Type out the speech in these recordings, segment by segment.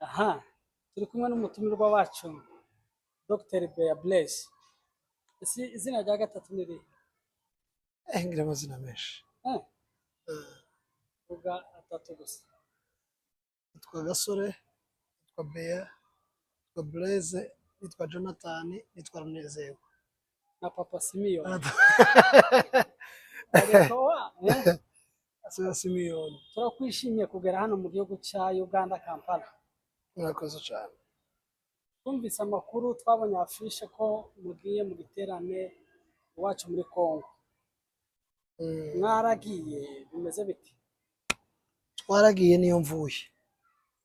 Aha turi kumwe n'umutumirwa wacu, Dr Bea Blaise. Ese izina rya gatatu ni irihe? Ngira amazina menshi. Vuga atatu gusa. Nitwa Gasore, nitwa Bea, nitwa Blaise, nitwa Jonathan, nitwa Runezero. Na Papa Simiyoni ariko wa Sina Simiyoni. Turakwishimiye kugera hano mu gihugu cya Uganda, Kampala. Murakoze cyane. Twumvise amakuru, twabonye affiche ko mugiye mu giterane iwacu muri Congo. Mwaragiye, bimeze bite? Twaragiye, niyo mvuye.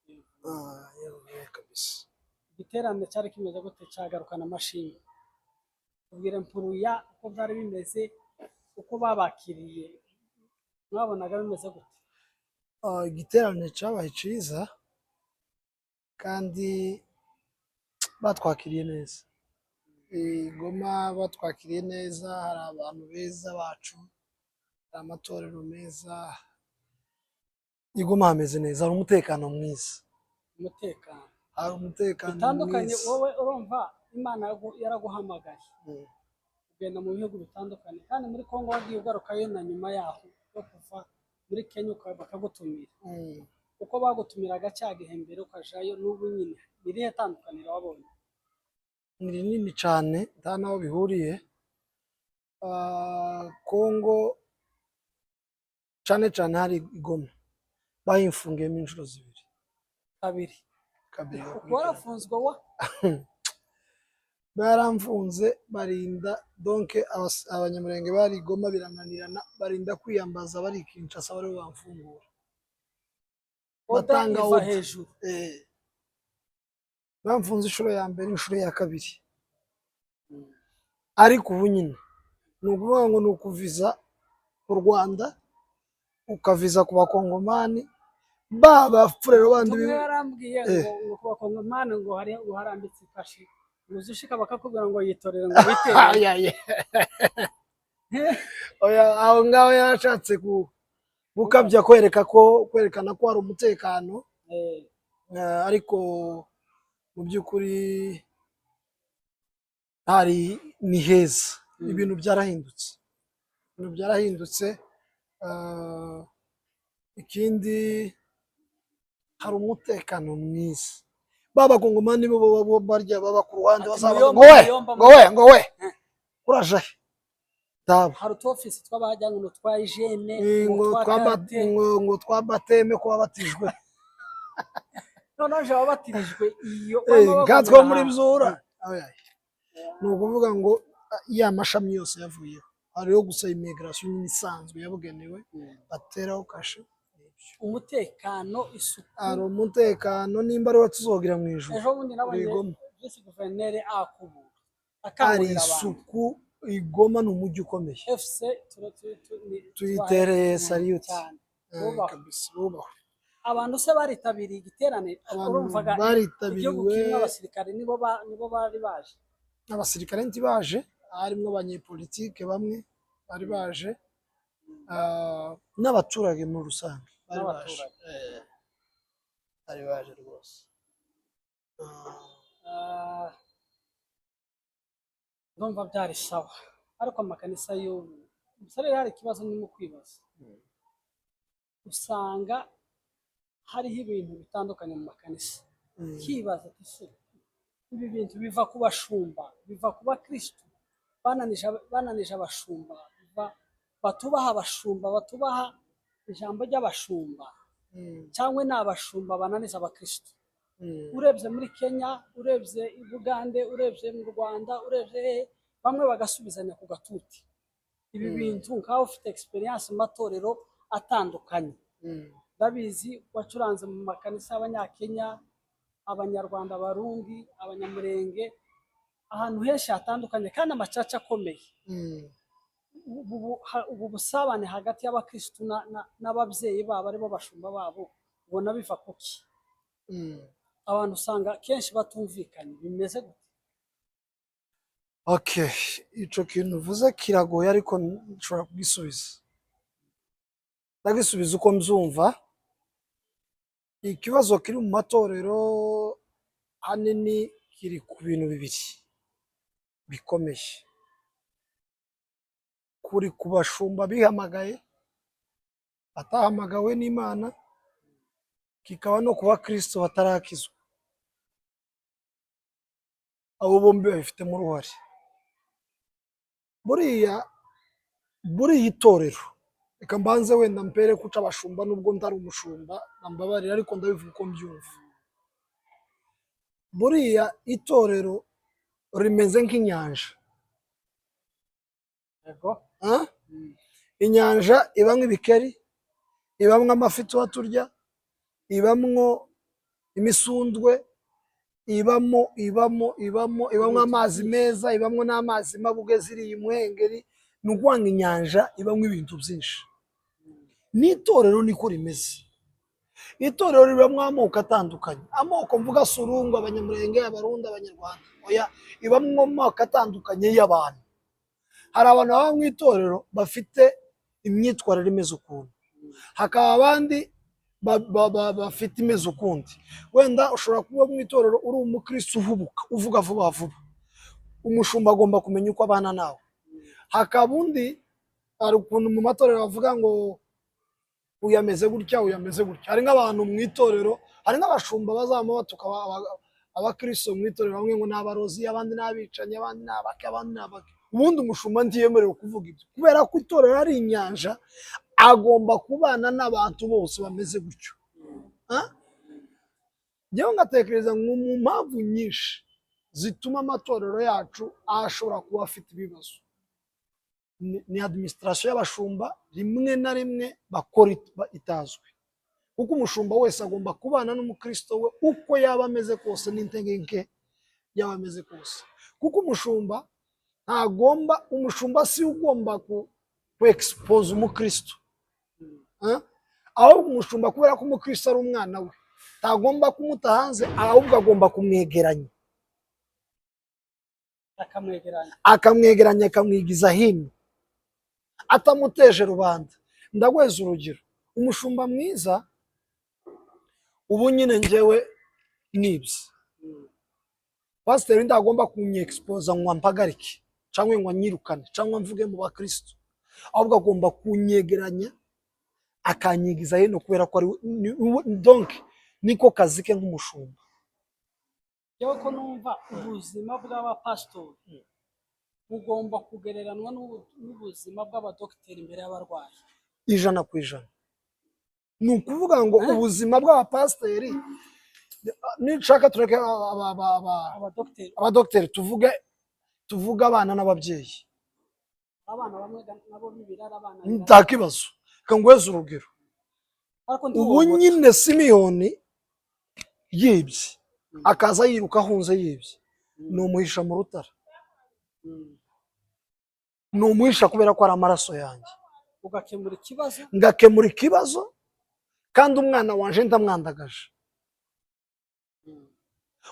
Niyo mvuye kabisa. Igiterane cyari kimeze gute, cyagarukana amashimwe? Tubwire mpuruya uko byari bimeze, uko babakiriye, mwabonaga bimeze gute? Igiterane cyabaye cyiza kandi batwakiriye neza. I Goma batwakiriye neza, hari abantu beza bacu, hari amatorero meza. I Goma hameze neza, hari umutekano mwiza. Umutekano. Hari umutekano bitandukanye mwiza. Wowe urumva Imana yaraguhamagaye, ugenda mu bihugu bitandukanye, kandi muri Congo wagiye ugarukayo na nyuma yaho yo kuva muri Kenya bakagutumira. Uko bagutumiraga cya gihe mbere ukajayo n'ubu nyine, ni irihe tandukaniro wabonye? Ni rinini cyane, nta n'aho bihuriye. Congo, cyane cyane hari i Goma, bayimfungiyemo inshuro zibiri. Kabiri? Kabiri. Warafunzwe wa? Baramfunze, barinda donc Abanyamurenge bari i Goma birananirana, barinda kwiyambaza bari i Kinshasa baribo bamfungura. Order Batanga iva order. hejuru. Bamfunze inshuro ya mbere, inshuro ya kabiri. Ariko ubu nyine ni ukuvuga ngo ni ukuviza ku Rwanda, ukaviza ku Bakongomani, ba bafurero bandi. Tumwe yarambwiye ngo ku Bakongomani ngo hari ngo harambitse ikashi, ngo uze ushika bakakubwira ngo yitorere, ngo witere. Ay, ay, ay. Oya, aho ngaho yarashatse gukabya, kwereka ko kwerekana ko hari umutekano. Ariko mu by'ukuri hari ni heza. Ibintu byarahindutse, ibintu byarahindutse. Ikindi hari umutekano mwiza. Ba Bakongomani bo bo barya baba ku ruhande. Ati Bazaba muyomba, ngo we muyomba, ngo we, ngo we uraje he? Taba. Hari utu ofisi tw'abajyanye ngo twa hygiène, ngo ngo twa twa carte. Ngo twa baptême, ko wabatijwe. Noneho aje wabatirijwe iyo baba Nkatwe bakomera muri ahantu. Byura. Oya. Ni ukuvuga ngo ya mashami yose yavuyeho, hariho gusa immigration nyine isanzwe yabugenewe bateraho kashe. Umutekano, isuku. Hari umutekano, nimba ariwo tuzogira mu ijuru. Ejo bundi nabonye I Goma. Visi guverineri akubura Hari akangurira abantu. isuku. I Goma ni umujyi ukomeye. FC Tuyitereye salute. Cyane. Bubahwe. Kabisa, bubahwe. Abantu se baritabiriye igiterane? Abantu Urumvaga igihugu baritabiriwe. kirimo abasirikare, nibo bari baje. Abasirikare ntibaje, harimo abanyepolitike bamwe bari baje, n'abaturage muri rusange bari baje. N'abaturage. Bari baje rwose. Ndumva byari sawa, ariko amakanisa y'ubu gusa rero hari ikibazo ndimo kwibaza. Usanga hariho ibintu bitandukanye mu makanisa. Kibaza ati: se ibi bintu biva ku bashumba, biva ku bakristu bananije abashumba, biva batubaha abashumba, batubaha ijambo ry'abashumba, cyangwa ni abashumba bananiza abakristu? Urebye muri Kenya, urebye i Bugande, urebye mu Rwanda, urebye hehe, bamwe bagasubizanya ku gatuti. Ibi bintu, nkaho ufite experience mu matorero atandukanye, ndabizi wacuranze mu makanisa y'Abanyakenya, Abanyarwanda, Abarundi, Abanyamurenge, ahantu henshi hatandukanye kandi amacaca akomeye. Ubu busabane hagati y'abakristu n'ababyeyi babo aribo bashumba babo, ubona biva kuki? Abantu usanga kenshi batumvikanye, bimeze gute? Okay, ico kintu uvuze kiragoye, ariko nshobora kugisubiza. Ndagisubiza uko mbyumva. Ikibazo kiri mu matorero ahanini kiri ku bintu bibiri bikomeye: kuri ku bashumba bihamagaye batahamagawe n'Imana, kikaba no ku bakristo batarakizwa. Abo bombi babifitemo uruhare. Buriya buriya itorero, reka mbanze wenda mpere kuca abashumba, nubwo ntari umushumba, mbabarira, ariko ndabivuga uko mbyumva. Buriya itorero rimeze nk'inyanja. Ah? Inyanja ibamwo ibikeri, ibamwo amafi tuba turya, ibamwo imisundwe, ibamo ibamo ibamo ibamwo amazi meza, ibamwo n'amazi mabuge, ziriya imuhengeri. Ni ukuvuga ngo inyanja ibamwo ibintu byinshi. N'itorero niko rimeze. Itorero ribamwo amoko atandukanye. Amoko mvuga si urungu, Abanyamurenge, Abarundi, Abanyarwanda, oya, ibamwo amoko atandukanye y'abantu. Hari abantu baba mu itorero bafite imyitwarire imeze ukuntu, hakaba abandi bafite imeze ukundi. Wenda ushobora kuba mu itorero uri umukristo uhubuka, uvuga vuba vuba, umushumba agomba kumenya uko abana nawe. Hakaba undi, hari ukuntu mu matorero bavuga ngo uyu ameze gutya, uyu ameze gutya. Hari nk'abantu mu itorero, hari nk'abashumba bazama batuka abakristo mu itorero, bamwe ngo ni abarozi, abandi ni abicanyi, abandi ni abake, abandi ni abake. Ubundi umushumba ntiyemerewe kuvuga ibyo, kubera ko itorero ari inyanja, agomba kubana n'abantu bose bameze gutyo. Ah? Njyewe ngatekereza ngo mu mpamvu nyinshi zituma amatorero yacu ashobora kuba afite ibibazo ni administration y'abashumba, rimwe na rimwe bakora itazwi, kuko umushumba wese agomba kubana n'umukristo we uko yaba ameze kose n'intege nke yaba ameze kose, kuko umushumba ntagomba, umushumba si we ugomba ku expose umukristo. Ah? Ahubwo umushumba, kubera ko umukristo ari umwana we, ntagomba kumuta hanze, ahubwo agomba kumwegeranya. Akamwegeranya. Akamwegeranya, akamwigiza hino atamuteje rubanda. Ndaguheza urugero: umushumba mwiza, ubu nyine njyewe nibye, pasiteri ntagomba kunyexposa ngo ampagarike cyangwa ngo anyirukane cyangwa mvuge mu bakristo, ahubwo agomba kunyegeranya akanyigiza hino, kubera ko ari donc niko kazi ke nk'umushumba. Yewe, ko numva ubuzima bw'abapasitori bugomba kugereranwa n'ubuzima bw'abadogiteri imbere y'abarwayi. 100%. Ni ukuvuga ngo Eh? ubuzima bw'abapasiteri, nishaka tureke abadogiteri. Abadogiteri, tuvuge abana n'ababyeyi. Abana bamwe nabo b'ibirara, abana birara. Nta kibazo, reka nguheze urugero. Ariko Ubu ndihohotera. nyine Simiyoni yibye, akaza yiruka ahunze yibye, ni umuhisha mu rutare. Ni umuhisha kubera ko ari amaraso yanjye. Ugakemura ikibazo. Ngakemura ikibazo, kandi umwana wanje ndamwandagaje.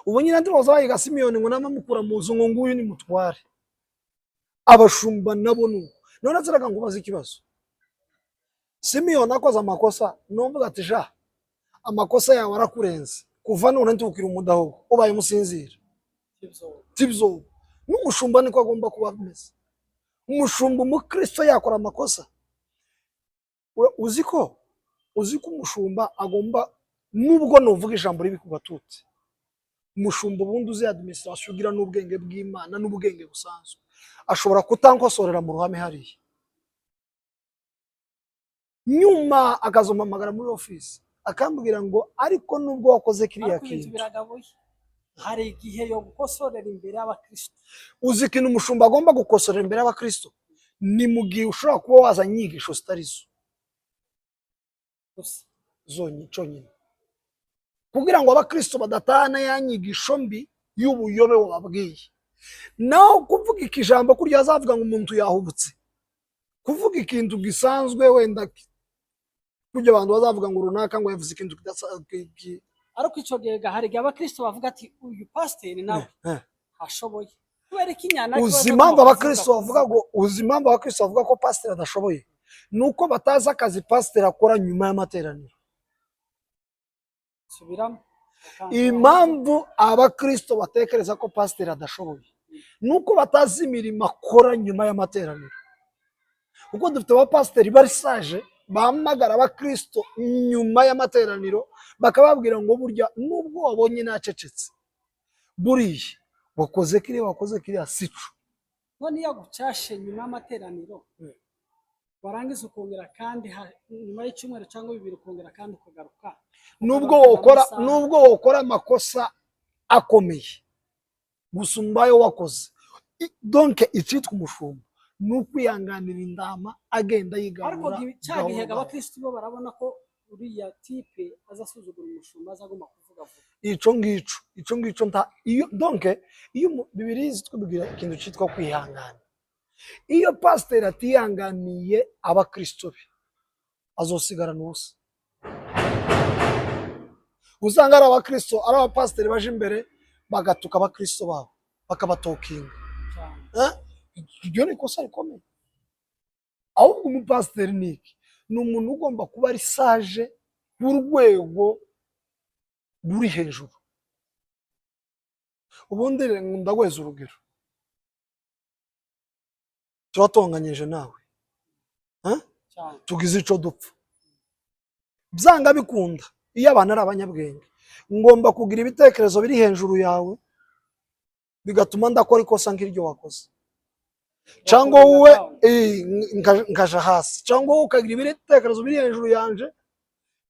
Ubu nyine ndibaza bayiga Simiyoni ngo namamukura mu nzu ngo nguyu ni mutware. Abashumba nabo ni uko. None ziraga ngo ubaze ikibazo: Simiyoni akoze amakosa, numvuga ati: "Ja, amakosa yawe arakurenze, kuva none ntukiri umudahogo, ubaye umusinzira." Ibyo. Tibyo n'umushumba niko agomba kuba ameze. Umushumba, umukristo yakora amakosa, uzi ko umushumba agomba, nubwo nuvuga ijambo ribi ku Batutsi, umushumba ubundi uzi administration, ugira n'ubwenge bw'Imana n'ubwenge busanzwe, ashobora kutankosorera mu ruhame hariya, nyuma akazompamagara muri ofisi akambwira ngo: "Ariko nubwo wakoze kiriya Ariko ibintu kintu." biragabuye, hari igihe yo gukosorera imbere y'abakristo. Uzi ikintu umushumba agomba gukosorera imbere y'abakristo? Ni mu gihe ushobora kuba wazanye inyigisho zitari zo gusa. Cyonyine kugira ngo abakristo badatahana ya nyigisho mbi y'ubuyobe wababwiye. Naho kuvuga iki jambo kurya azavuga ngo umuntu yahubutse, kuvuga ikintu gisanzwe, wenda kurya abantu bazavuga ngo runaka ngo yavuze ikintu Ariko icyo gihe hari igihe abakristo bavuga ati: "Uyu pasiteri nawe ashoboye kubera ko inyana." Uzi impamvu abakristo bavuga ngo, uzi impamvu abakristo bavuga ko pasiteri adashoboye? Ni uko batazi akazi pasiteri akora nyuma y'amateraniro. Subiramo. Impamvu abakristo batekereza ko pasiteri adashoboye ni uko batazi imirimo akora nyuma y'amateraniro, kuko dufite abapasiteri bari sage bahamagara abakristo nyuma y'amateraniro bakababwira ngo burya nubwo wabonye nacecetse, buriya wakoze kiriya, wakoze kiriya, sico. None iyo agucyashe nyuma y'amateraniro, warangiza ukongera kandi nyuma y'icyumweru cyangwa 2 ukongera kandi ukagaruka, Nubwo ukagarukana wokora amasaha. Nubwo wokora amakosa akomeye gusumba ayo wakoze. Donc icyitwa umushumba ni ukwihanganira indama, agenda Ariko yigarura cya gahoro gihe gahoro. abakristo bo barabona ko uriya type azasuzugura umushumba, azagomba kuvuga vuba. Ico ngico nta iyo. Donc iyo Bibiliya itubwira ikintu cyitwa kwihangana. Iyo pasiteri atihanganiye abakristo be, azosigarana ubusa. Usanga ari abakristo, ari abapasiteri baje imbere bagatuka abakristo babo, bakabatokinga. Cyane. Eh? Iryo ni ikosa rikomeye. Ahubwo umupasiteri ni iki? Ni umuntu ugomba kuba ari sage ku rwego ruri hejuru. Ubundi ndaguheza urugero: turatonganyije nawe. Cyane. Tugize ico dupfa, byanga bikunda, iyo abantu ari abanyabwenge, ngomba kugira ibitekerezo biri hejuru yawe, bigatuma ndakora ikosa nk'iryo wakoze, cyangwa wowe nkaja hasi, cyangwa wowe ukagira ibitekerezo biri hejuru yanje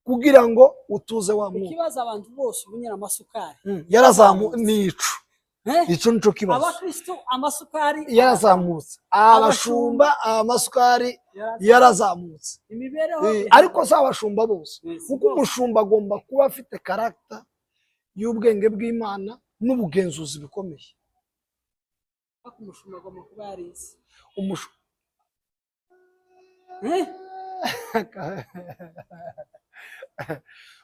kugira ngo utuze wa mwuka. Ikibazo, abantu bose ubu nyine amasukari Yarazamu nico. Eh? Ico nico kibazo. Abakristo amasukari Yarazamutse, abashumba amasukari yarazamutse. Imibereho. Ariko si abashumba bose, Si kuko bose. Umushumba agomba kuba afite caractère y'ubwenge bw'Imana n'ubugenzuzi bikomeye. Ariko umushumba agomba kuba yarize. Eh?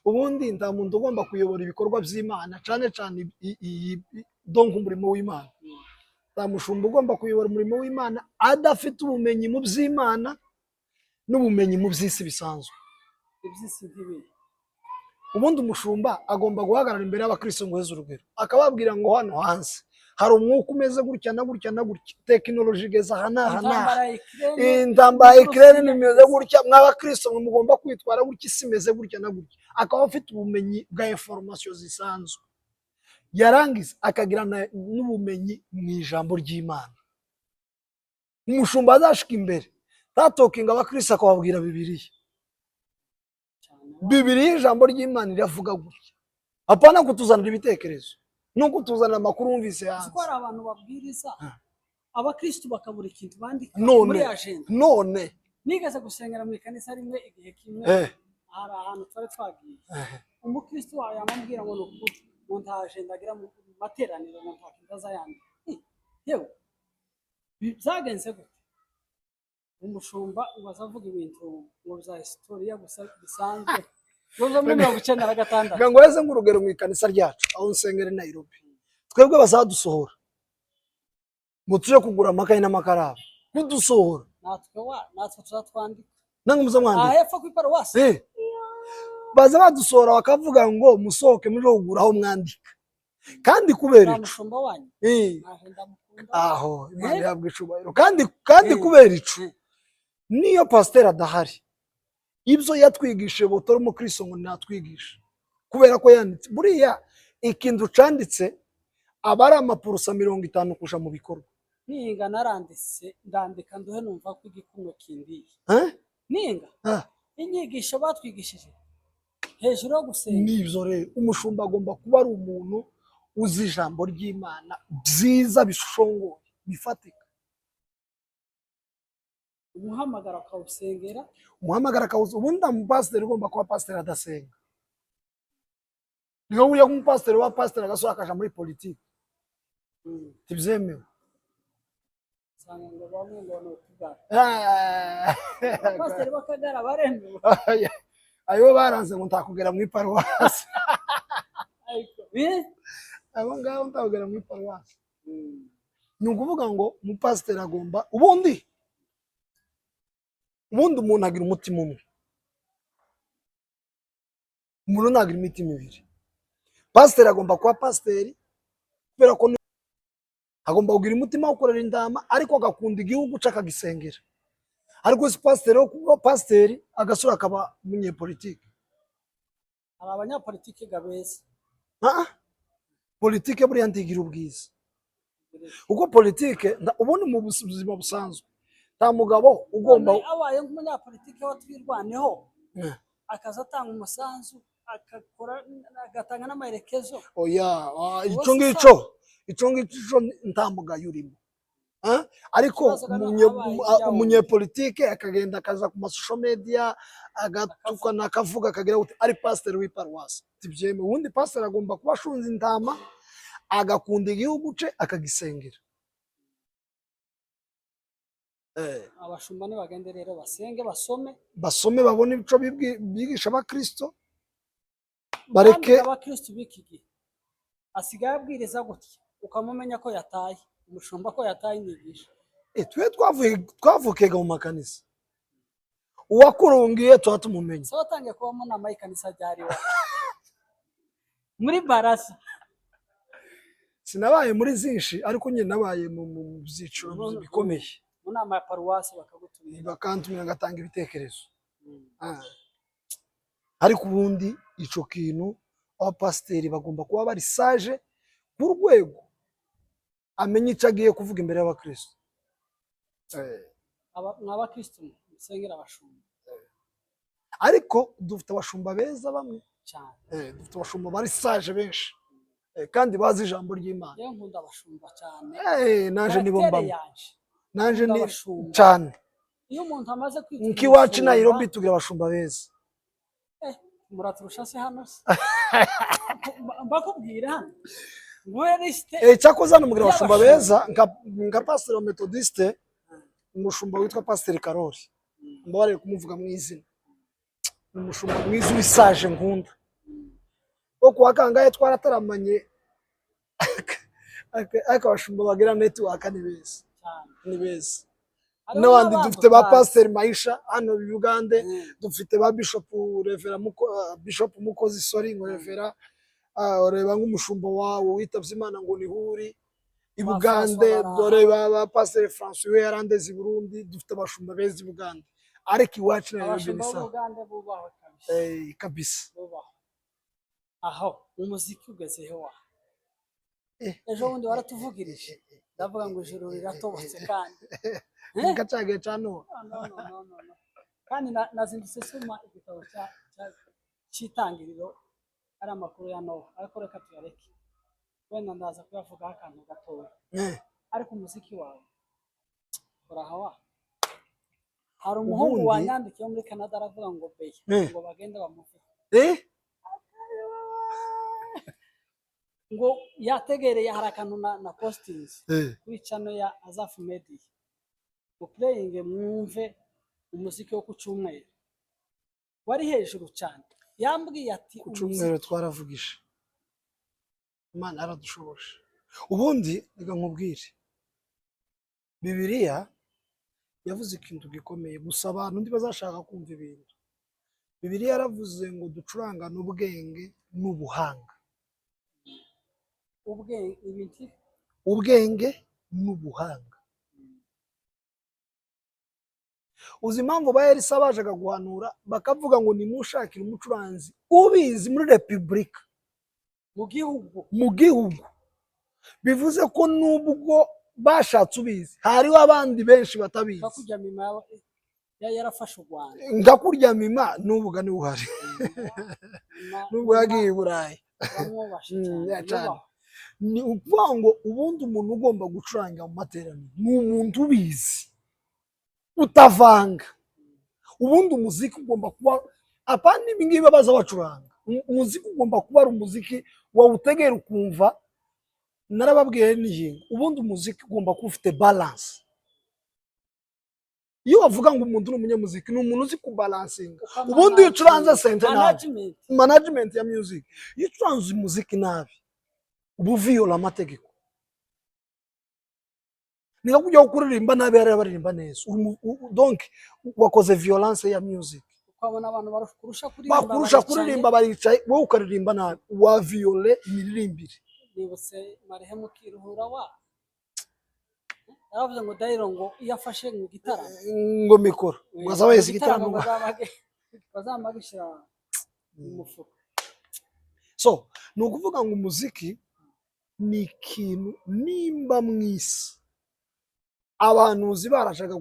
Ubundi nta muntu ugomba kuyobora ibikorwa by'Imana, cyane cyane donc umurimo w'Imana. Nta mushumba ugomba kuyobora umurimo w'Imana adafite ubumenyi mu by'Imana n'ubumenyi mu by'isi bisanzwe. Iby'isi nk'ibi? Ubundi umushumba agomba guhagarara imbere y'abakristo, ngo uheze urugero, akababwira ngo hano hanze hari umwuka umeze gutya na gutya na gutya, tekinoloji igeze aha n'aha n'aha. Intambara ya Ukraine, Intambara ya Ukraine nimeze gutya, mw'abakristo mwe mugomba kwitwara gutya, isi imeze gutya na gutya. Akaba afite ubumenyi bwa information zisanzwe, yarangiza akagira n'ubumenyi mu ijambo ry'Imana. Umushumba azashika imbere tatokinga abakristo, akababwira Bibiliya. Cyane. Bibiliya, ijambo ry'Imana riravuga gutya, apana kutuzanira ibitekerezo no kutuzanira amakuru wumvise Uzi hanze. ko hari abantu babwiriza, abakristo bakabura ikintu bandika None. muri agenda? None. Nigeze gusengera mu ikanisa rimwe igihe kimwe, hari ahantu twari twagiye, umukristo wawe yamubwira ngo ni ukuri ngo nta agenda agira mu materaniro, ngo nta kintu azayandika. Yewe, byagenze gute? Umushumba ubaza avuga ibintu ngo bya historiya gusa bisanzwe, ngo byo muri 96. Reka nguheze nk'urugero mu ikanisa ryacu aho nsengera i Nairobi. Twebwe bazadusohora ngo tuje kugura amakaye n'amakaramu, kudusohora. Natwe wa natwe tuzatwandika. Nange muze Aha mwandika. hepfo ku iparuwasi. Baza badusohora bakavuga ngo musohoke muje kugura aho mwandika, kandi kubera Nta ico mushumba wanyu naje ndamukunda. Aho Imana ihabwa icubahiro, kandi kubera ico, niyo pasiteri adahari, ibyo yatwigishije butora umukristo ngo natwigishe, kubera ko yanditse. Buriya ikintu canditse aba ari amapurusa 50 kuja mu bikorwa. Ninga naranditse, ndandika nduhe, numva ko igikumwe kindiye. Eh? Ninga inyigisho batwigishije hejuru yo gusenga. Nibyo rero, umushumba agomba kuba ari umuntu uzi ijambo ry'Imana byiza, bishongoye, bifatika. Umuhamagara akawusengera. Umuhamagara akawuza. Ubundi nta mupasiteri ugomba kuba pasiteri adasenga. Niyo uriya nk'umupasiteri wa pasiteri agasohoka akaja muri politiki, ntibyemewe. Usanga ngo bamwe ngo ni utugara. Abapasiteri b'akagara baremewe. Ayo baranze ngo ntakugera mu iparuwasi. Ariko eh? Abo ngabo ntakugera mu iparuwasi. Ni ukuvuga ngo umupasiteri agomba, ubundi umuntu agira umutima umwe, umuntu ntagira imitima ibiri. Pasiteri agomba kuba pasiteri kubera ko agomba kugira umutima wo kurera intama, ariko agakunda igihugu cye, akagisengera. Ariko si pasiteri wo kuba pasiteri agasura akaba umunyepolitike. Hari abanyapolitike ga beza. Ah, politike buriya ntigira ubwiza, kuko politike ubundi mu buzima busanzwe nta mugabo ugomba None abaye nk'umunyapolitike wa Twirwaneho, akaza atanga umusanzu, agakora, agatanga n'amaherekezo. Oya, Uwo ico si ngico, ico ngico nta mugayo urimo. Ah, ariko Ikibazo gano habaye ibyawo. Umunyepolitike akagenda akaza ku ma social media, agatukana, akavuga, akagira gute, ari pasiteri w'iparuwasi, ntibyemewe. Ubundi pasiteri agomba kuba ashunze intama, agakunda igihugu ce, akagisengera. Abashumba nibagende rero basenge, basome. Basome, babone ibico bigisha abakristo, bareke. Kandi abakristo b'iki gihe asigaye abwiriza gutya, ukamumenya ko yataye umushumba, ko yataye inyigisho. Twe twavukega mu makanisa, uwakurungiye tuba tumumenye. Se watangiye kuba mu nama y'ikanisa ryari wa muri barasa? Sinabaye muri zinshi, ariko nyine nabaye mu byiciro bikomeye. Mu nama ya paruwasi bakagutumira. Bakantumira, ngatanga ibitekerezo. Ah. Ariko ubundi ico kintu, abapasiteri bagomba kuba bari sage ku rwego amenya icyo agiye kuvuga imbere y'abakristo. Mwa bakristo mwe, musengera abashumba. Ariko dufite abashumba beza bamwe. Cyane. Dufite abashumba bari sage benshi, kandi bazi ijambo ry'Imana. Yewe, nkunda abashumba cyane. Naje nibo Caractère mbamo. yanje. Nanje Nkunda ni abashumba. Cyane. Iyo umuntu amaze kwitwa Nk'iwacu i umushumba, Nairobi tugira abashumba beza. Muraturusha se hano se? Mbakubwira hano nguhe liste. Cyakoze hano mugira abashumba Y'abashumba. beza, nka pasiteri wa Methodiste, umushumba witwa Pasiteri Karori, mbabarire kumuvuga mu izina, ni umushumba mwiza uri sage nkunda, wo kuwa kangahe twarataramanye. Ariko abashumba bagira network ni beza. Cyane. Ni beza. Hariho N'abandi n'abandi dufite ba utazi. Pasiteri Maisha hano i Ugande, dufite ba Bishop Revera Muko, Bishop Mukozi, sorry, ngo Revera, ureba nk'umushumba wawe witabye Imana ngo ni Huri i Ba Bugande. François Baraha. Dore ba Pasiteri François, we yarandeze i Burundi. Dufite abashumba beza i Bugande, ariko iwacu Nairobi Abashumba ni sawa. b'Ubugande bubahwe kabisa. Kabisa. Bubahwe. Aho umuziki ugezeho wa ejo bundi waratuvugirije, ndavuga ngo ijuru riratobotse kandi. Eh? Nka cya gihe cya Nowa. No, no, no, no, no. Kandi nazindutse soma igitabo cy'itangiriro, ari amakuru ya Nowa, ariko reka tuyareke, wenda ndaza kuyavugaho akantu gatoya. Ariko umuziki wawe urahawa. Hari umuhungu wanyandikiye wo muri Canada, aravuga ngo beye ngo bagende bamuve ngo yategereye. Hari akantu na postinze kuri channel ya Azafu Media, ngo playing mwumve umuziki wo ku cyumweru wari hejuru cyane. Yambwiye ati Ku cyumweru twaravugije, Imana yaradushoboje. Ubundi reka nkubwire, Bibiliya yavuze ikintu gikomeye, gusa abantu ntibazashaka kumva ibintu. Bibiliya yaravuze ngo ducurangane ubwenge n'ubuhanga. Ubwenge, ibintu. Ubwenge n'ubuhanga. Uzi impamvu ba Elisa bajaga guhanura bakavuga ngo nimushakire umucuranzi ubizi muri repubulika, mu gihugu? Mu gihugu. Bivuze ko nubwo bashatse ubizi, hariho abandi benshi batabizi. Nka kurya mima yarafashe u Rwanda. Nka kurya mima, n'ubu niwe uhari. Nubwo Mima yagiye i Burayi. Uramwubashe cyane. Ya, cyane. Yubahwe. Ni ukuvuga ngo ubundi umuntu ugomba gucuranga mu materaniro ni umuntu ubizi, utavanga. Ubundi umuziki ugomba kuba apana ibi ngibi baza bacuranga. Umuziki ugomba kuba ari umuziki wawutegera ukumva. Narababwiye n'ingingo, ubundi umuziki ugomba kuba ufite balance. Iyo bavuga ngo umuntu ni umunyamuziki, ni umuntu uzi kubalansinga. Ubundi iyo ucuranze sente nabi, Management. Management ya music, iyo ucuranze umuziki nabi uba uviyola amategeko. Ni nka kujya kuririmba nabi, hariya baririmba neza. Donc wakoze violence ya music. Ukabona abantu bakurusha kuririmba Bakurusha baricaye. kuririmba, baricaye, wowe ukaririmba nabi, wa viole imiririmbire. Nibutse marehemu Kiruhura wa yaravuze ngo Dayiro ngo iyo afashe mu gitaramo ngo micro ngo azaba yese igitaramo. Ngo bazama gishyira mu mufuka. So ni ukuvuga ngo umuziki ni ikintu, nimba mu isi abahanuzi barashaka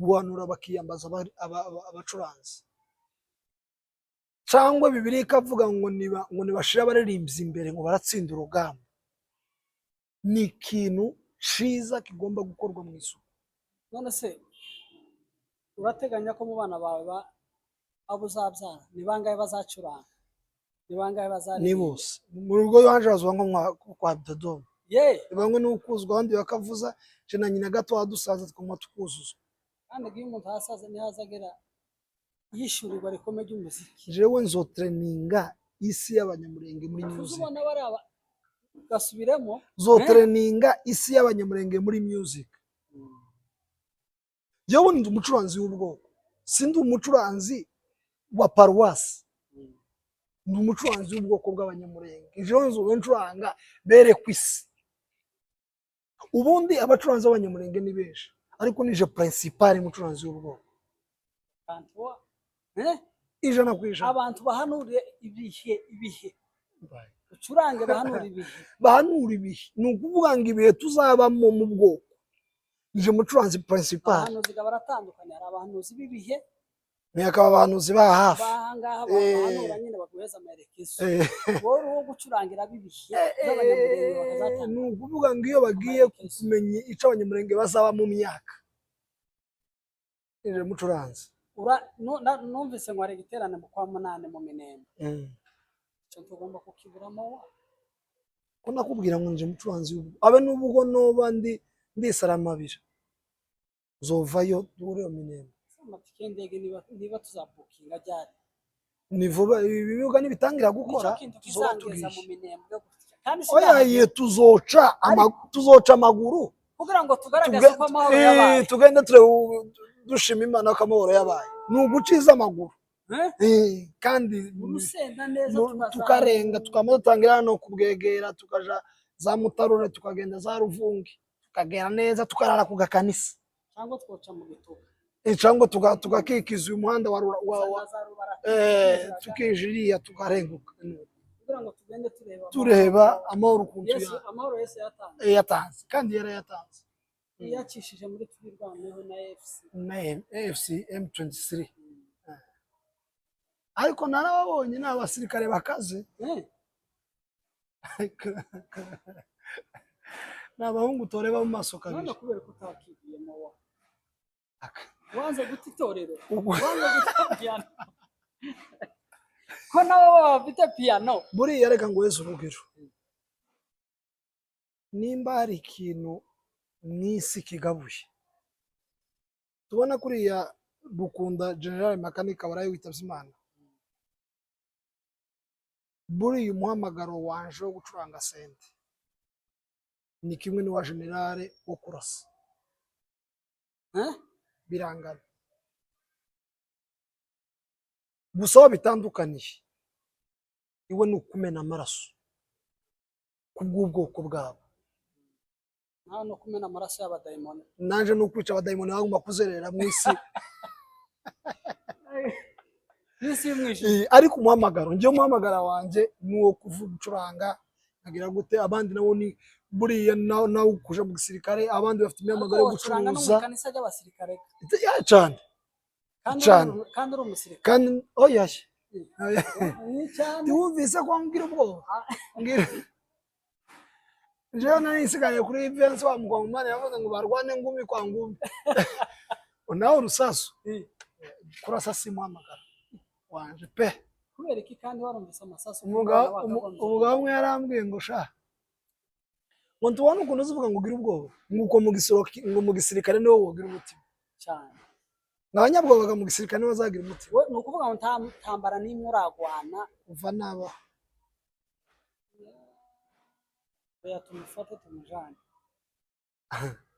guhanura bakiyambaza abacuranzi, cyangwa Bibiliya ikavuga ngo niba ngo nibashire abaririmbyi imbere ngo baratsinda urugamba, ni ikintu ciza kigomba gukorwa mu isuku. None se urateganya ko mu bana bawe abo uzabyara ni bangahe bazacuranga, ni bangahe Ni bazaririmba? bose. Mu rugo iwanje bazwa nko kwa Dodoma. Ye. Bamwe ni ukuzwa, abandi bakavuza, je na nyina gato wadusaza twumva tukuzuzwa. Kandi iyo umuntu ahasaza niho azagera yishyurirwa rikomeye ry'umuziki. Jewe nzotreninga isi y'Abanyamurenge muri Tuzi music. Ubona bariya gasubiremo. Zotreninga isi y'Abanyamurenge muri music. Jewe ndi umucuranzi w'ubwoko, sindi umucuranzi wa paruwasi, ndi umucuranzi w'ubwoko bw'Abanyamurenge. Jewe nzoba ncuranga bere ku isi. Ubundi abacuranzi b'Abanyamurenge ni benshi, ariko nije principal mucuranzi w'ubwoko. Abantu eh? 100%. Abantu bahanure ibihe, ibihe ucurange, bahanure ibihe. Bahanura ibihe, ni ukuvuga ngo ibihe tuzabamo mu bwoko, nije mucuranzi principal. Abahanuzi baratandukanye, hari abahanuzi b'ibihe. Ni akaba abahanuzi ba hafi. Bahangaha bahanura nyine baguheza amerekezo. Wowe uri uwo gucurangira b'ibihe z'Abanyamurenge bakazatanga. Ni ukuvuga ngo iyo bagiye kumenya icyo Abanyamurenge bazaba mu myaka, nije mucuranzi. Numvise ngo hari igiterane mu kwa munani mu Minembwe, icyo tugomba kukiburamo wa. Ko nakubwira ngo nje mucuranzi w'ubwo abe n'ubwo noba ndi ndisaramabira, zovayo duhure iyo Minembwe. Amatike y'indege niba tuzabukinga ryari? Ni vuba, ibi bibuga nibitangira gukora Nicyo kintu tuzoba kizangeza mu tugiye. Minembwe gutya kandi Oya sinahagera. ye, tuzoca amaguru. Kugira ngo tugaragaze ko amahoro yabaye. Tugende turebe, dushima Imana ko amahoro yabaye, ni uguciza amaguru. Eh? Kandi Urusenda neza tukarenga, tukaba dutangira hano kubwegera, tukaja za Mutarure, tukagenda za Ruvungi, tukagera neza, tukarara ku gakanisa. Cyangwa twoca mu gituba. Cyangwa tugakikiza uyu muhanda wa, Rura- wa, wa na za Rubara tukinjira iriya, tukarenguka. Kugira ngo tugende tureba Tureba amahoro ukuntu Yesu, amahoro Yesu yatanze. Yatanze, kandi yarayatanze. Yacishije muri Twirwaneho na FC. Na AFC M23, ariko narababonye, ni abasirikare bakaze. Ni abahungu utoreba mu maso None kabiri. kubera ko utakigiyemo wa, wanze guta itorero, Ubwo- wanze guta piyano, ko nabo baba bafite piyano. Buriya reka ngo weze urugero, nimba hari ikintu mu isi kigabuye, tubona kuriya Rukunda General Makanika waraye witabye Imana, buriya umuhamagaro wanje wo gucuranga synthé ni kimwe n'uwa general wo kurasa. Eh? Birangana, gusa aho bitandukaniye iwe ni ukumena amaraso kubw'ubwoko bwabo. Nawe no kumena amaraso y'abadayimoni. Nanje ni ukwica abadayimoni bagomba kuzerera mu isi. N'isi y'umwijima. Ariko umuhamagaro, njyewe umuhamagara wanjye ni uwo kuvuga, gucuranga, nkagira gute. Abandi nabo ni buriya nawe kuja mu gisirikare, abandi bafite imihamagaro yo Ariko wacuranga no mu gucuruza. ikanisa ry'abasirikare. Ya, cane. Kandi Cane. Kandi uri umusirikare. Kandi oya. Ni cyane. Ntiwumvise ko mbwira ubwoba? Mbwira, jewe nari nsigaye kuri Vincent wa mukongomani yavuze ngo barwane ngumi kwa ngumi, nawe urusasu. Kurasa si muhamagara wanje pe. Kubera iki kandi warumvise amasasu? Umugabo umwe yarambwiye ngo sha, ngo ntubone ukuntu uzivuga ngo ugire ubwoba, nguko mu ngo mu gisirikare niwo wogira umutima. Cyane. Ngo abanyabwobaga mu gisirikare nibo bazagira umutima. We ni ukuvuga ngo nta ntambara n'imwe uragwana? Kuva nabaho. Oya, tumufate tumujane,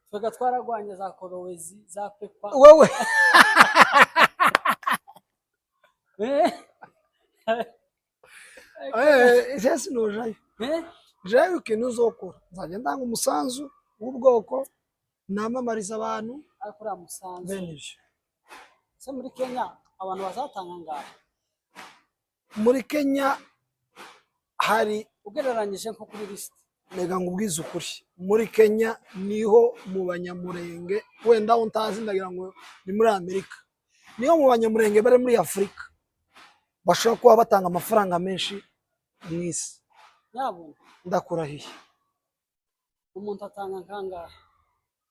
twega twaragwanye za korowezi za pepa. Wewe. Eh? Je sinojayo. Eh? Jewe ikintu uzokora, nzajya ndanga umusanzu w'ubwoko, namamariza abantu. Ariko uriya musanzu Bene ibyo. Se muri Kenya abantu bazatanga ngaho? Muri Kenya hari Ugereranyije nko kuri lisiti. Reka ngubwize ukuri, muri Kenya niho mu Banyamurenge, wenda aho ntazi ndagira ngo ni muri Amerika, niho mu Banyamurenge bari muri Afurika bashobora kuba batanga amafaranga menshi mu isi. Yabona. Ndakurahiye. Umuntu atanga nkangahe?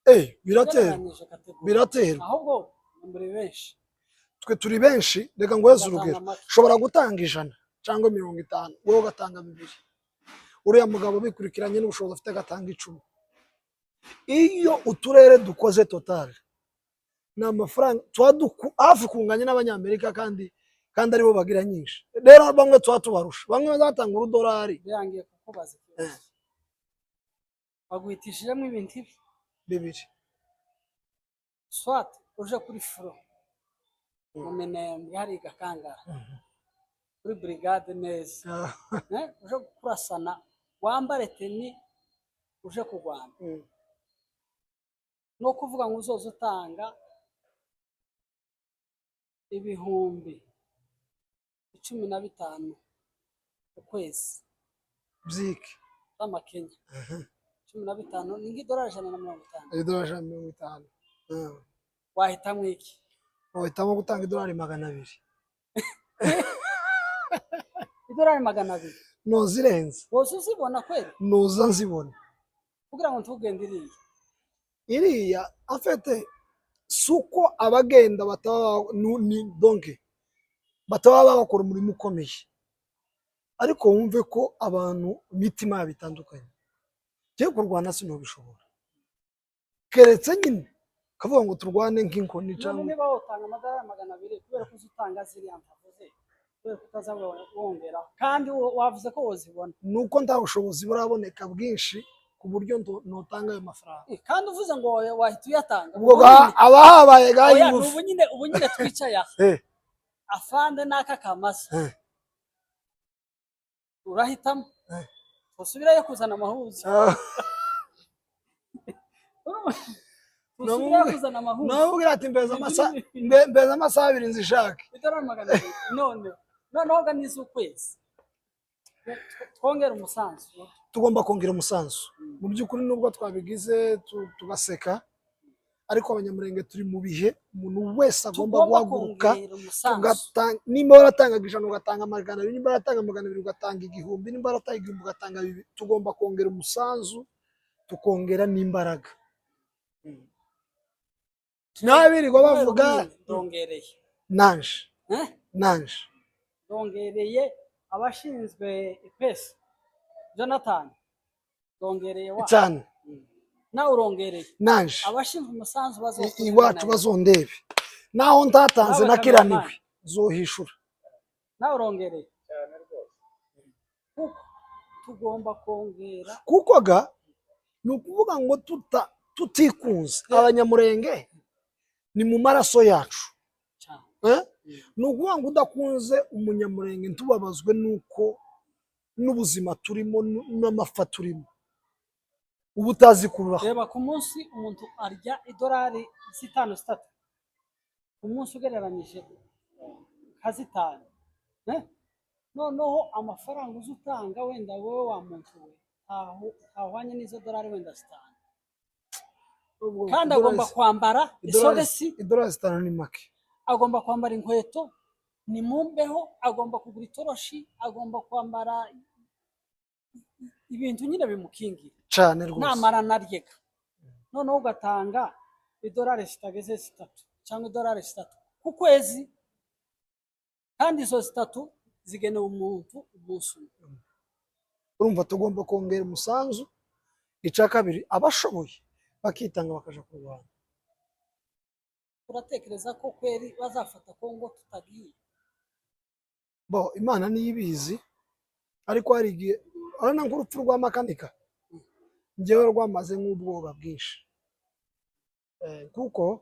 Eh, biraterwa. Ugereranyije catégorie. Biraterwa. Ahubwo ni muri benshi. Twe turi benshi. Reka nguheze Batanga urugero. make. Ushobora gutanga 100 cyangwa 50, wowe ugatanga 2, uriya mugabo bikurikiranye n'ubushobozi afite agatanga 10. Iyo uturere dukoze total, ni amafaranga tuba hafi kunganya n'Abanyamerika, kandi aribo bagira nyinshi. Rero bamwe tuba tubarusha, bamwe bazatanga urudolari. Birangiye kukubaza ikibazo, baguhitishijemo ibintu ibi 2. Soit uje kuri front mu Minembwe hari Gakangara kuri brigade neza, uje kurasana, wambare tenue, uje kurwana, no kuvuga ngo uzoza utanga 15,000 ku kwezi. Byiki? Z'amakenya 15 ni nk'idolari 150. Idolari 150. Wahitamo iki? Wahitamo gutanga idolari 200. Idolari 200? Ntuzirenze. Wose uzibona kweli? Nuza nzibona. Kugira ngo ntugende iriya. Iriya afete si uko abagenda bataba ni donc bataba bakora umurimo ukomeye, ariko wumve ko abantu imitima yabo itandukanye. Ngiye kurwana sinubishobora, keretse nyine kavuga ngo turwane nk'inkoni None cyangwa niba wotanga amadolari 200, kubera ko uzi utanga ziriya ntavuze, kubera ko utaza wongeraho, kandi wavuze ko wozibona? Ni uko nta bushobozi buraboneka bwinshi ku buryo notanga ayo mafaranga. Kandi uvuze ngo wahita uyatanga. Ubwo aba habaye gahe Oya, ni ingufu. Ubu nyine twicaye aha, afande n'aka kamasa, urahitamo usubirayo kuzana amahuzo? Usubirayo kuzana amahuzo? Namubwira ati mbeza amasaha 2 nzishake. Idolari 200. None noneho ga n'iz'ukwezi, twongere umusanzu. Tugomba kongera umusanzu mu by'ukuri, nubwo twabigize tugaseka, ariko Abanyamurenge turi mu bihe umuntu wese agomba Tugomba guhaguruka kongera umusanzu. Nimba waratangaga 100 ugatanga 200, nimba waratanga 200 ugatanga 1000, nimba waratanga 1000 ugatanga 2000. Tugomba kongera umusanzu, tukongera n'imbaraga. N'abirirwa bavuga. Ndongereye. Nanje. Eh? Nanje. Ndongereye abashinzwe ipesi, Jonathan, ndongereye wa Cyane. Nawe urongereye. Nanje. Abashinzwe umusanzu bazokure. Iwacu bazondebe naho ntatanze. Nawe Nakiraniwe. cameraman. Zohishura. Nawe urongereye kuko tugomba kongera. Kuko ga ni ukuvuga ngo tutikunze, Abanyamurenge ni mu maraso yacu. Cyane. Eh? Ni ukuvuga ngo udakunze Umunyamurenge, ntubabazwe n'uko n'ubuzima turimo n'amafa turimo, uba utazi kubaho. Reba, ku munsi umuntu arya idolari 5, 3 ku munsi, ugereranyije nka 5. Eh? Noneho amafaranga uza utanga, wenda wowe wa muntu we, ntahwanye n'izo dolari wenda 5, kandi agomba kwambara isogisi. Idolari 5 ni make. Agomba kwambara inkweto, ni mu mbeho, agomba kugura itoroshi, agomba kwambara ibintu nyine bimukingira. Cyane rwose. Namara naryega, noneho ugatanga idolari zitageze 3 cyangwa idolari 3 ku kwezi, kandi izo 3 zigenewe umuntu umunsi umwe. Urumva tugomba kongera umusanzu. Icya kabiri, abashoboye bakitanga bakaja kurwana. Uratekereza ko kweri bazafata Kongo tutagiye? Bo Imana niyo ibizi, ariko hari igihe urabona nk'urupfu rwa Makanika, njyewe rwamaze nk'ubwoba bwinshi. Kuko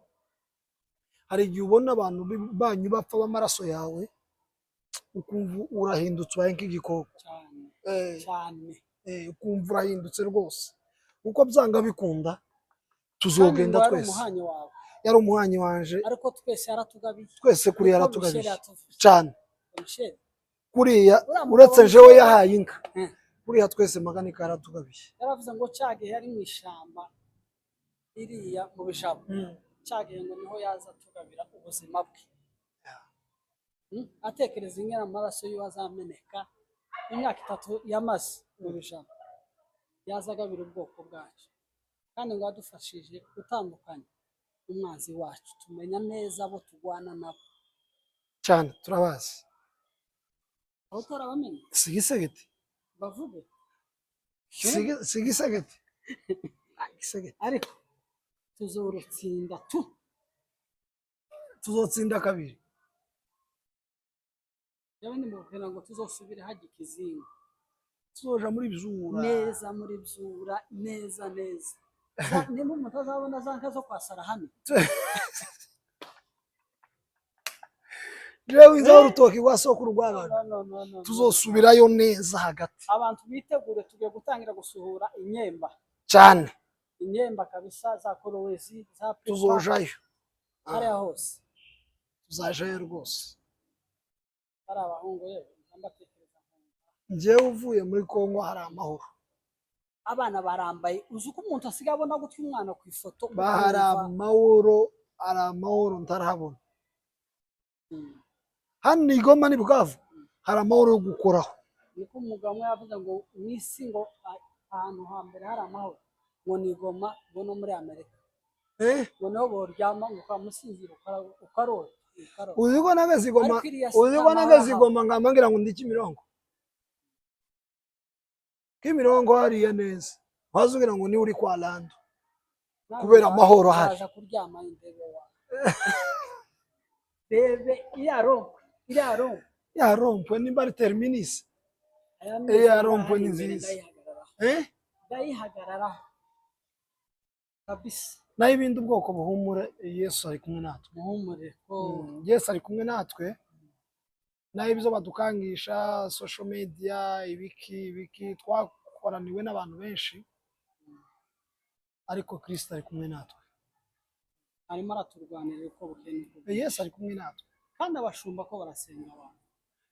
hari igihe ubona abantu banyu bapfa b'amaraso yawe. Ukumva urahindutse, ubaye nk'igikoko. Cyane. Eh, Cyane. Ukumva urahindutse rwose, kuko byanga bikunda Kandi tuzogenda ngo yari twese. Umuhanyi wawe. Yari umuhanyi wanje. Ariko twese yaratugabiye. Twese kuri Niko yaratugabiye. Michel yatuvuze. Cyane. Michel. Kuriya Uriya mugabo uretse jewe Michel- yahaye inka, kuriya twese Maganika yaratugabiye. Yaravuze ngo cya gihe yari mu ishyamba iriya mu bijabo, cya gihe ngo niho yaza atugabira ubuzima bwe. Atekereza ingene amaraso yiwe azameneka, imyaka 3 yamaze mu bijabo, yaza agabira ubwoko bwacu, kandi ngo yadufashije gutandukanya umwanzi wacu, tumenya neza abo turwana nabo. Cyane, turabazi. Aho utarabamenya? Sigisegeti. Bavuge. Sigisegeti. Ah, Gisegeti. Ariko tuzorutsinda tu. Tuzotsinda kabiri. Yewe, ndimubwira ngo tuzosubire hajya ikizinga. Tuzoja muri Byura. Neza, muri Byura, neza neza. Nimba umuntu azabona za nka zo kwa Sarahani. Jewe inzaho urutoki rwa sokuru rw'abantu. No, no, no, no, no. Tuzosubirayo neza hagati. Abantu bitegure, tugiye gutangira gusuhura inyemba. Cyane. Inyemba kabisa, za Kolwezi, za Pipa, Tuzojayo. hariya hose. Tuzajayo rwose. Hari abahungu, yewe mbatekereza nkumva. Njyewe uvuye muri Kongo hari amahoro. Abana barambaye, uzi uko umuntu asigaye abona gutya umwana ku ifoto Bahari ukumva, amahoro, hari amahoro ntarahabona. Hano i Goma ni Bukavu hari amahoro yo gukoraho. Niko umugabo umwe yavuze ngo mu isi ngo ahantu hambere hari amahoro ngo ni Goma, ngo no muri Amerika, ngo niho boryama ngo ukamusinzira ukarota ukarota. Uzi ko nageze i Goma, Ariko iriya si uzi ko amahoro nageze i ahaba. Goma ngamba ngo ndi Kimironko, Kimironko hariya neza waza ugira ngo niwe uri kwa Lando. Nawe Kubera amahoro ahari. Uraza kuryama indebe wawe, rebe iriya rond-point, iriya rond-point. Ya rond-point nimba ari terminus. Aya meza Iriya rond-point ahari ni imbere, nziza. Ndayihagararaho. Ndayihagararaho kabisa. Naho ibindi, ubwoko buhumure, Yesu ari kumwe natwe. Muhumure ko Yesu ari kumwe natwe. Naho ibyo badukangisha, social media, ibiki ibiki, twakoraniwe n'abantu benshi, ariko Kristo ari kumwe natwe. Arimo araturwanirira uko bukeye n'uko bwije. Yesu ari kumwe natwe. Kandi abashumba ko barasenga, abantu,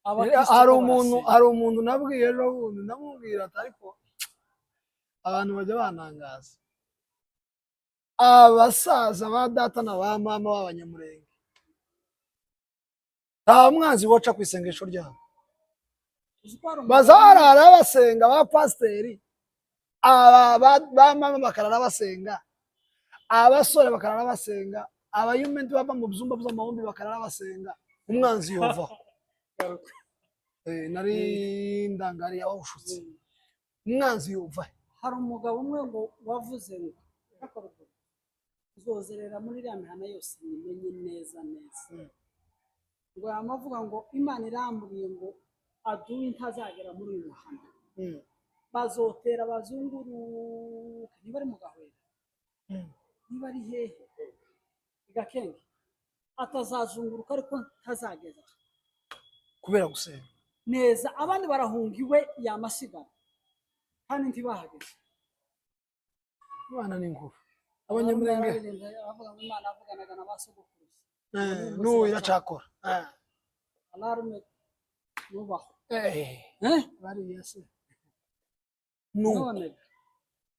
abakristo Hari ko umuntu barasenga. Hari umuntu nabwiye ejo bundi, ndamubwira ati: "Ariko abantu bajya banangaza, abasaza ba data na ba mama b'Abanyamurenge, nta mwanzi woca ku isengesho ryabo." Uzi ko hari umugabo Bazarara basenga, ba pasiteri, aba ba mama bakarara basenga, abasore bakarara basenga, abayumenti bava mu byumba by'amahombi bakarara basenga, umwanzi yovaho. Garuka. Nari ndangariye abawushutse. Umwanzi yova. Hari umugabo umwe ngo wavuze ngo "Gakorwa, uzozerera muri iriya mihana yose nyimenye neza neza." Ngo yamavuga ngo Imana irambwiye ngo aduyi ntazagera muri uyu muhanda, bazotera bazunguruke, niba ari mu Gahwera, niba ari hehe i Gakenge, atazazunguruka ariko ntazageza. Kubera gusenga. Neza, abandi barahunga iwe yamasigara kandi ntibahageze. Imana ni nkuru, Abanyamurenge. Aravuga ngo Imana yavuganaga na ba sogokuruza. N'ubu iracakora. Alarme nubaho. Eh, bariya se nuko None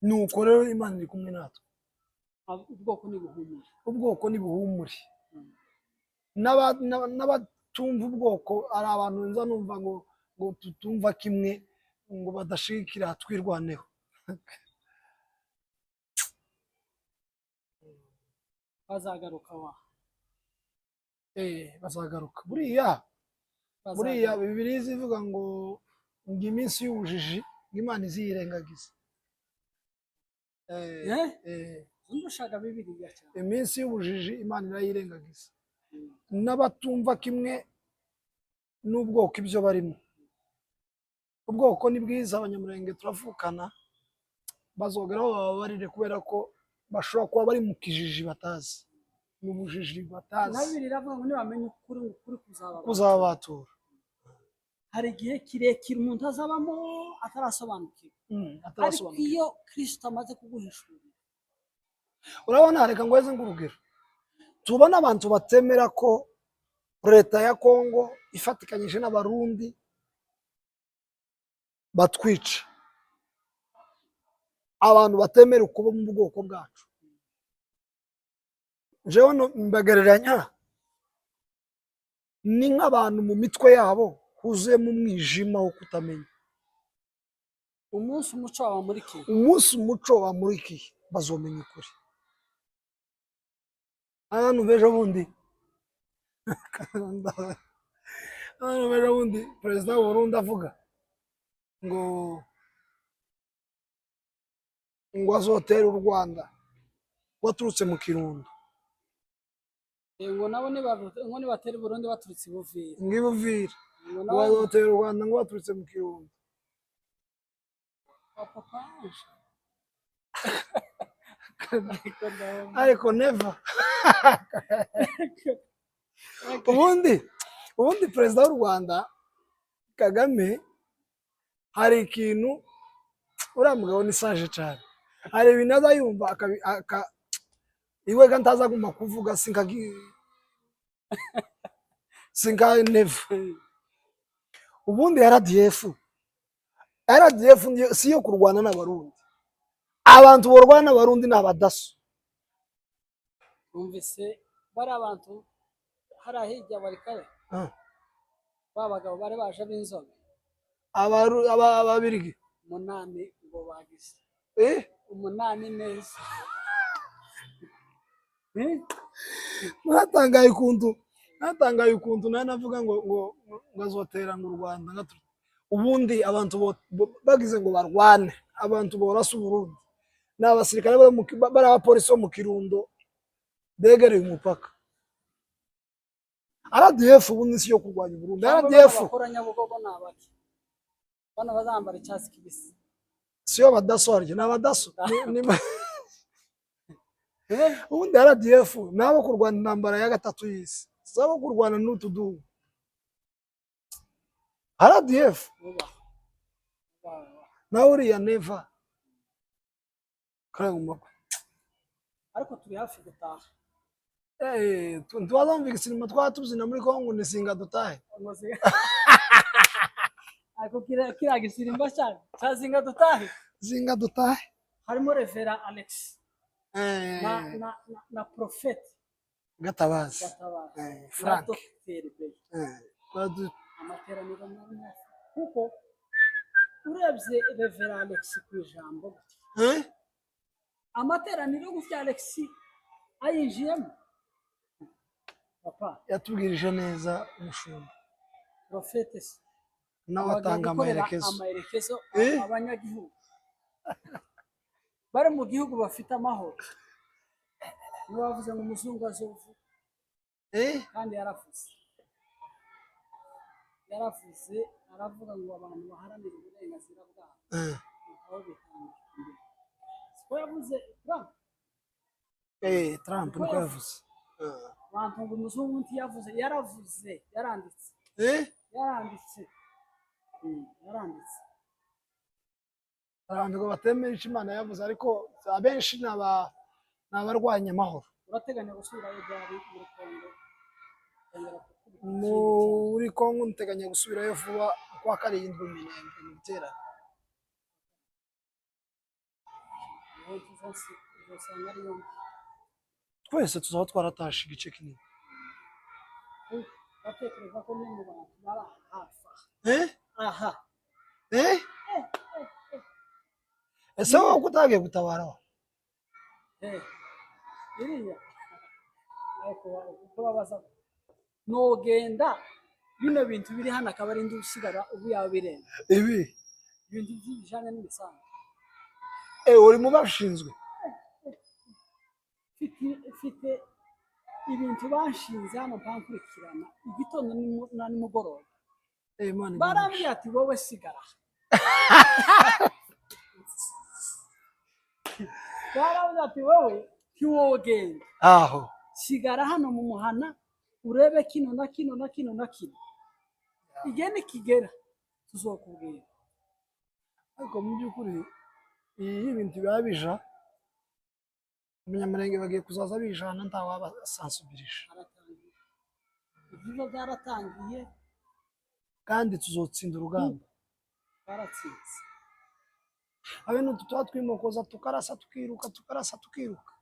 nuko rero Imana iri kumwe natwe. Ubwoko ni buhumure. Ubwoko ni buhumure. N'abatumva ubwoko, hari abantu nza numva ngo tutumva kimwe, ngo badashigikira Twirwaneho. Bazagaruka wa. Bazagaruka buriya buriya. Bazagaruka. Bibiliya izivuga ngo iminsi y'ubujiji ngo Imana iziyirengagiza. Eh? Ndushaga Bibiliya cyane. Iminsi y'ubujiji Imana irayirengagiza. N'abatumva kimwe n'ubwoko ibyo barimo, ubwoko ni bwiza, Abanyamurenge turavukana, bazogeraho bababarire kubera ko bashobora kuba bari mu kijiji batazi, mu bujiji Na batazi. Bibiliya iravuga ngo nibamenya ukuri, ngo ukuri kuzaba Kuzabatura. Hari igihe kirekire umuntu azabamo atarasobanukirwa, ariko Atarasobanukirwa. iyo Kirisito amaze kuguhishurira. Urabona, reka nguheze nk'urugero. Tubona abantu batemera ko leta ya Kongo ifatikanyije n'Abarundi batwica, abantu batemera ukuba mu bwoko bwacu. Jewe mbagereranya ni nk'abantu mu mitwe yabo huzuyemo umwijima wo kutamenya. Umunsi umuco wabamurikiye. Umunsi umuco wamurikiye, bazomenya ukuri. Hano b'ejo bundi, hano b'ejo bundi, perezida w'u Burundi avuga ngo azotera u Rwanda waturutse mu Kirundo. Ngo nabo ngo nibatera i Burundi baturutse i Buvira. Ngo i Buvira. Ngo Ngo nabo azotera u Rwanda ngo baturutse mu Kirundo. Papa Ange. Ariko ndabona. Ariko never. Ubundi perezida w'u Rwanda Kagame, hari ikintu, uriya mugabo ni sage cyane. Hari ibintu aza yumva iwe ga ntazagomba kuvuga, sinka never. Ubundi RDF si iyo kurwana n'Abarundi. Abantu borwana n'Abarundi ni abadaso. Numvise bari abantu hariya hirya bari kare, ba bagabo bari baje b'inzobe. Ababirigi. 8 ngo bagize Eh? 8 neza. Eh? Natangaye ukuntu nawe navuga ngo azotera ngo u Rwanda ubundi abantu bagize ngo barwane, abantu borasa Uburundi ni abasirikare bari abapolisi bo mu Kirundo begereye umupaka. RDF ubundi si yo kurwanya Uburundi. Cyangwa RDF bano bakora Nyabugogo ni abaki, bano bazambara icyatsi kibisi? Siyo abadaso, harya ni abadaso. Ubundi RDF ni abo kurwana intambara ya gatatu y'isi, si abo kurwana n'utu duhu RDF. Vuba vuba. Nawe uriya Neva karaguma. Ariko turi hafi gutaha. Eh, ntibazumva igisinima twaba tubyina muri Kongo ni singa dutahe. Ariko kiriya gisirimba cyane cya zinga dutahe. Zinga dutahe. Harimo Reverend Alex na Prophète Gatabazi. Gatabazi na Frank. Dr. Bey. Amateraniro mabi, kuko urebye Reverend Alex ku ijambo gutya, amateraniro gutya Alex ayinjiyemo, papa. Yatubwirije neza umushumba. Prophète se Nawe abaga atanga gukorera amaherekezo. Amaherekezo. Abanyagihugu bari mu gihugu bafite amahoro. Niwe wavuze ngo umuzungu azovuga. Kandi yaravuze, aravuga ngo abantu baharanira uburenganzira bwabo aho bitanga imbere, siko yavuze Trump? Eh, Trump niko yavuze. Abantu ngo umuzungu ntiyavuze, yaravuze, yaranditse. Yaranditse. Yaranditse. Abantu ngo batemera icyo Imana yavuze, ariko abenshi ni abarwanya amahoro. Urateganya gusubirayo ryari muri Kongo, kongera gukubita ikindi cyane? Muri Kongo nteganya gusubirayo vuba mu kwa karindwi mu Minembwe mu giterane. Niho tuzosanga ari yombi. Twese tuzaba twaratashe igice kinini. Batekereza ko ni mu bantu bari hafi aha. Eh? Aha. Eh? Ese wowe ko utagiye gutabara wa? Eh, iriya ariko uko babaza nogenda bino bintu biri hano akaba ari ndi usigara ubu yabirenga. Ibi? Ibintu bijanye n'imisanzu. Eh, uri mu bashinzwe? Mfite ibintu banshinze hano mpankurikirana igitondo na nimugoroba. Eh, Imana iguhe. Barambwiye ati: "Wowe sigara." Barambwiye ati: "Wowe ntiwogenda." Aho. "Sigara hano mu muhana urebe kino na kino na kino na kino, igihe nikigera." Tuzokubwira. Ariko mu by'ukuri iyo ibintu biba bija, Umunyamurenge bagiye kuzaza bijana, ntawabasansubirije. Haratangiye, ibyiza byaratangiye. Kandi tuzotsinda urugamba. Baratsinze. Habe n'utu tuba twimokoza, tukarasa tukiruka, tukarasa tukiruka,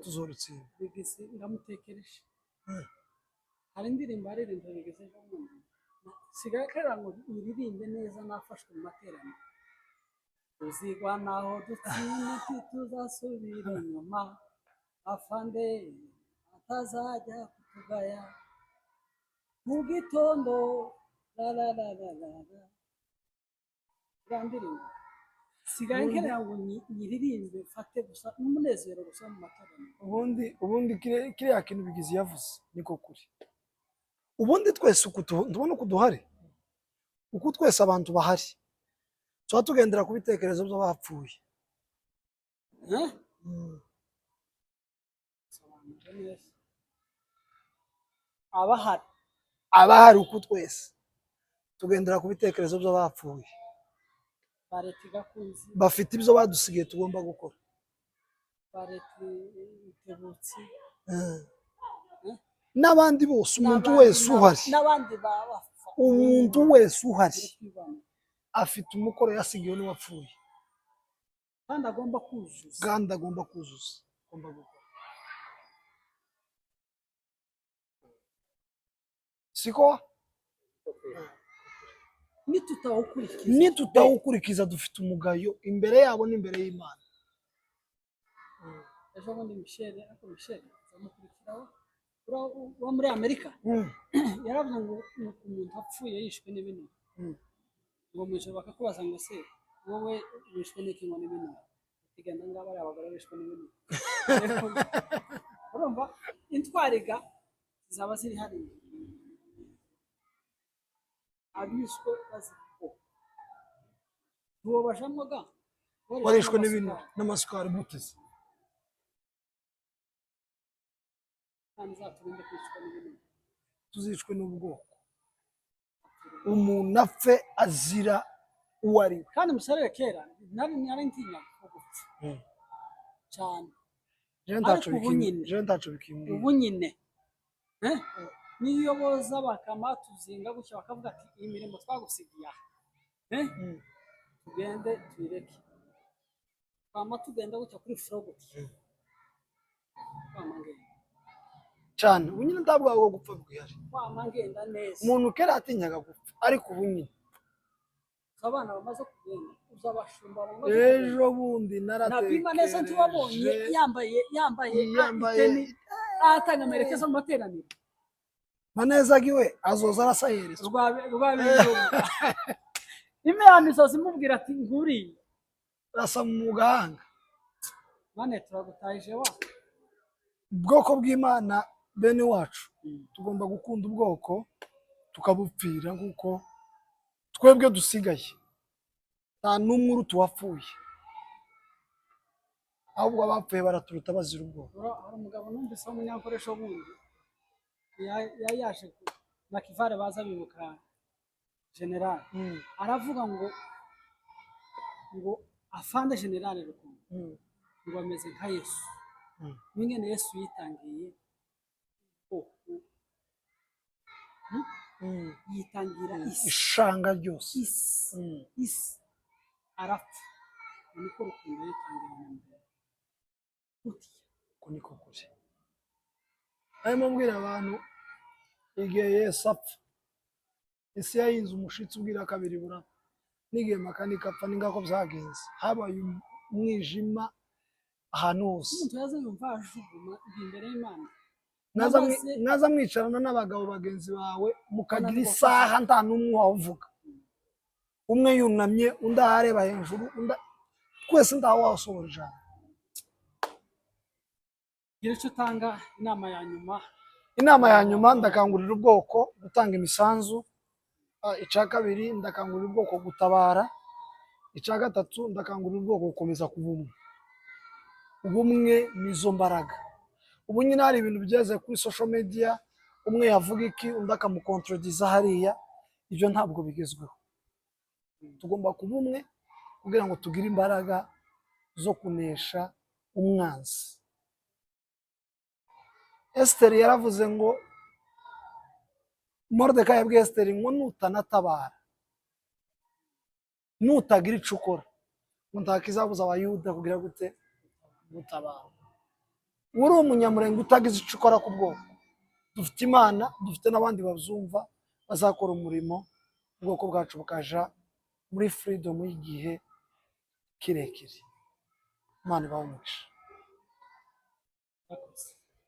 tuzorutsinda. Bigeze ndamutekereje. Hari indirimbo aririmba bigeze ejo bundi, sigaye kera ngo uririmbe neza, nafashwe mu materaniro, tuzigwa naho dutsinda, tuzasubira inyuma, afande atazajya kutugaya mu gitondo, la la la la la la. Iriya ndirimbo sigaye nkenera ngo nyiririmbe, mfate gusa n'umunezero gusa mu materaniro. Ubundi kiriya kintu Bigizi yavuze niko kuri. Ubundi twese uku tubona uku duhari, uku twese abantu bahari, tuba tugendera ku bitekerezo by'abapfuye. Eh? Sobanura neza abahari. Abahari uku twese tugendera ku bitekerezo by'abapfuye. Ba leta igakunzi. Bafite ibyo badusigiye tugomba gukora. Ba leta itebutsi. N'abandi bose, umuntu n'abandi wese uhari, n'abandi bapfa. Umuntu wese uhari Uri kwibana. afite umukoro yasigiwe n'uwapfuye. Kandi agomba kuzuza. Kandi agomba kuzuza, agomba gukora, siko? Nitutawukurikiza, Nitutawukurikiza dufite umugayo imbere yabo n'imbere y'Imana. Ejo bundi Michel, ariko Michel azamukurikiraho wo muri Amerika, yaravuze ngo nuko umuntu apfuye yishwe n'ibinure, ngo mu ijoro bakakubaza ngo: "Se wowe wishwe n'iki?" Ngo: "N'ibinure." Tigenda ngaba ari abagore bishwe n'ibinure. Urumva intwariga zaba ziri hariya, abishwe bazira ko ntiwobajamo ga. Warishwe n'ibinure n'amasukari guteze. Imana izaturinde kwicwa n'ibinure. Tuzicwe n'ubwoko, umuntu apfe azira uwo ari we. Kandi musarere, kera nari ntinya gupfa cyane. Jewe ntaco Ariko ubu nyine. Jewe ntaco bikimbwira. Ubu nyine, eh? Niyo boza bakamatuzinga gutya, bakavuga ati: "Iyi mirimo twagusigiye aha, eh? Tugende tuyireke." Twama tugenda gutya kuri furo gutya, twama ngenda. Cyane, ubu nyine nta bwago bwo gupfa bwihari. Twama ngenda neza. Umuntu kera yatinyaga gupfa, ariko ubu nyine Uzi abana bamaze kugenda, uzi abashumba bamaze kugenda. Ejo bundi Napima neza, ntiwabonye naratekereje. yambaye Yambaye iteni, atanga amerekezo mu materaniro. Maneza giwe azoza arasaherezwa. Rwabijumba imihamizo zimubwira ati: "Nguriye." Arasa mu gahanga. Mane, turagutahije wa. Ubwoko bw'Imana, bene wacu, tugomba gukunda ubwoko tukabupfira, kuko twebwe dusigaye nta n'umwe uruta uwapfuye, ahubwo abapfuye baraturuta bazira ubwoko. Hari umugabo numvise w'umunyakoresha wundi yari yaje na kivare, baza bibuka general, aravuga ngo afande general Rukundo ngo ameze nka Yesu, n'ingene Yesu yitangiye ubwoko, yitangira isi. Ishanga ryose. Isi, isi, arapfa. Ngo niko Rukundo yitangira Abanyamurenge gutya. Uko niko kuri. Arimo mbwira abantu, igihe Yesu apfa isi yahinze umushitsi ubwira kabiri burapfa, n'igihe Makanika apfa ni ngako byagenze, habaye umwijima ahantu hose. Umuntu yaza yumva ajuguma ndi imbere y'Imana. Mwaza mwicarana n'abagabo bagenzi bawe, mukagira isaha nta n'umwe wawuvuga, umwe yunamye, undi ahareba hejuru, undi, twese ntawe wasohora ijambo. Gira icyo utanga, inama ya nyuma. Inama ya nyuma, ndakangurira ubwoko gutanga imisanzu. Icya kabiri, ndakangurira ubwoko gutabara. Icya gatatu, ndakangurira ubwoko gukomeza kuba umwe. Ubumwe nizo mbaraga. Ubu nyine hari ibintu bigeze kuri social media, umwe yavuga iki, undi akamukontorodiza hariya. Ibyo ntabwo bigezweho. Tugomba kuba umwe kugira ngo tugire imbaraga zo kunesha umwanzi. Esiteri yaravuze ngo, Moridekayi yabwiye Esiteri ngo: "Nutanatabara, nutagira ico ukora, ngo ntakizabuza Abayuda kugira gute? Gutabara." Uri Umunyamurenge utagize ico ukora ku bwoko, dufite Imana, dufite n'abandi bazumva, bazakora umurimo, ubwoko bwacu bukaja muri freedom y'igihe kirekire. Imana ibahe umugisha.